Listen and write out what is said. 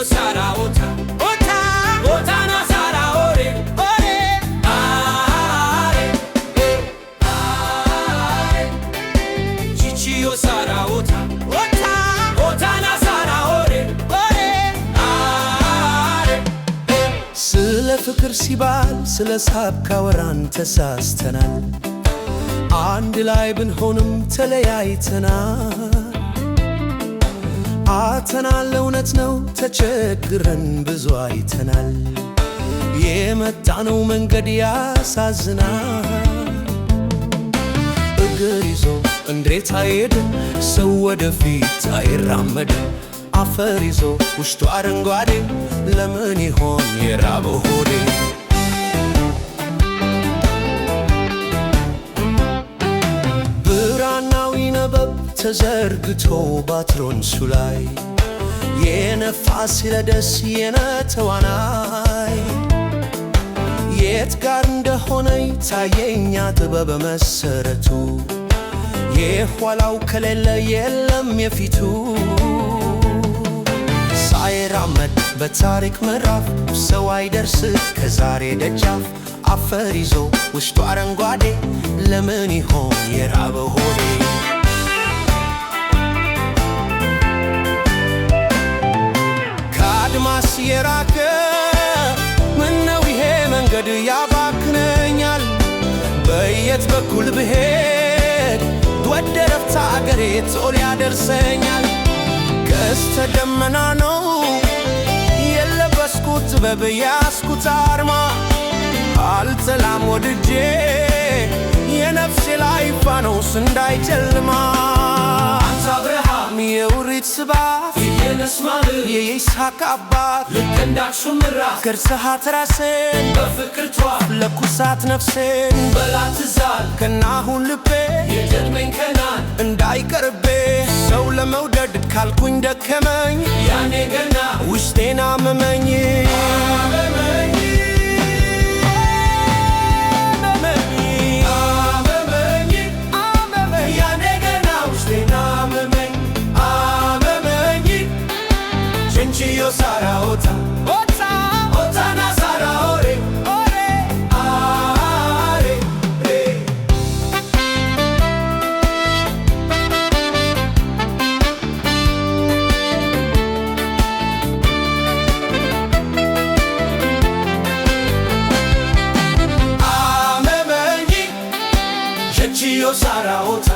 Sara ota ota Otana Sara ore ore Are Are Chichiyo Sara ota ota Otana Sara ore ore Are ስለ ፍቅር ሲባል ስለ ሳብ ካወራን ተሳስተናል። አንድ ላይ ብንሆንም ተለያይተናል። አተናል እውነት ነው ተቸግረን ብዙ አይተናል። የመጣነው መንገድ ያሳዝናል። እግር ይዞ እንዴት አይሄድም ሰው ወደፊት አይራመድም። አፈር ይዞ ውስጡ አረንጓዴ ለምን ይሆን የራበው ሆዴ? ብራናዊ ነበብ ተዘርግቶ ባትሮንሱ ላይ የነፋስ ለደስ የነተዋናይ የት ጋር እንደሆነ ይታየኛ ጥበብ መሰረቱ የኋላው ከሌለ የለም የፊቱ። ሳይራመድ በታሪክ ምዕራፍ ሰው አይደርስ ከዛሬ ደጃፍ። አፈር ይዞ ውስጡ አረንጓዴ ለምን ይሆን የራበው ሆዴ? ከአድማስ የራቀ ምነው ይሄ መንገድ ያባክነኛል? በየት በኩል ብሄድ ወደ ረፍታ አገሬ ቶሎ ያደርሰኛል? ቀስተ ደመና ነው የለበስኩት ጥበብ ያስኩት አርማ፣ አልጠላም ወድጄ የነፍሴ ላይ ፋኖስ እንዳይጨልማ። አንተ አብርሃም የውሪት ስባት የነስማል የይስሐቅ አባት ልክ እንዳክሱም ራስ ገርሰሃት ራሴን በፍቅር ጧፍ ለኩሳት ነፍሴን በላትዛል ከናሁን ልቤ የጀድመኝ ከናን እንዳይቀርቤ ሰው ለመውደድ ካልኩኝ ደከመኝ ያኔ ገና ውስጤን አመመኝ። አመመኝ አመመኝ አመመኝ አመመኝ ያኔ ገና ውስጤን አመመኝ አመመኝ። ቼንቺዮ ሳራ ኦታ ota ኦታና ሳራ ኦሬ ore አሬ ሬ አመመኝ ቼንቺዮ ሳራ ኦታ